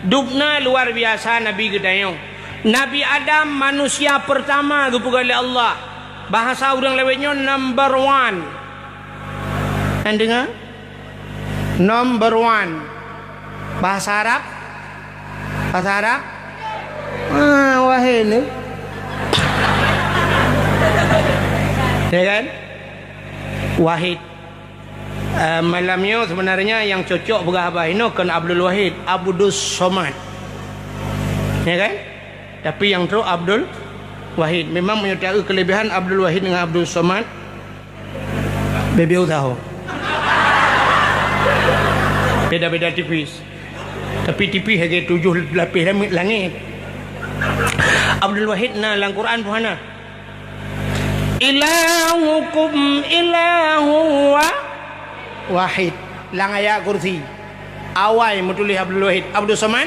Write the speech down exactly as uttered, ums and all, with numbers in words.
Dubna luar biasa Nabi geutanyoe. Nabi Adam manusia pertama geupeugah lé Allah. Bahasa ureuëng lawét nyoe number one. Nyan deungoe? Number one. Bahasa Arab? Bahasa Arab? Ah, wahid ni. Ya kan? Wahid. Eh, malam nyoe sebenarnya yang cocok peugah haba inoe kon Abdul Wahid, Abdus Somad. Ya kan? Tapi yang trok Abdul Wahid. Memang meunyoe taeu kelebihan Abdul Wahid dengan Abdul Somad, bebe usaha. Beda-beda tipis. Tapi tipis lagi tujuh lapis langit. Abdul Wahid na lam Quran pun hana. Ilahukum ilahu wa-, wahid. Lam ayat kursi. Awai meutuléh Abdul Wahid. Abdul Somad?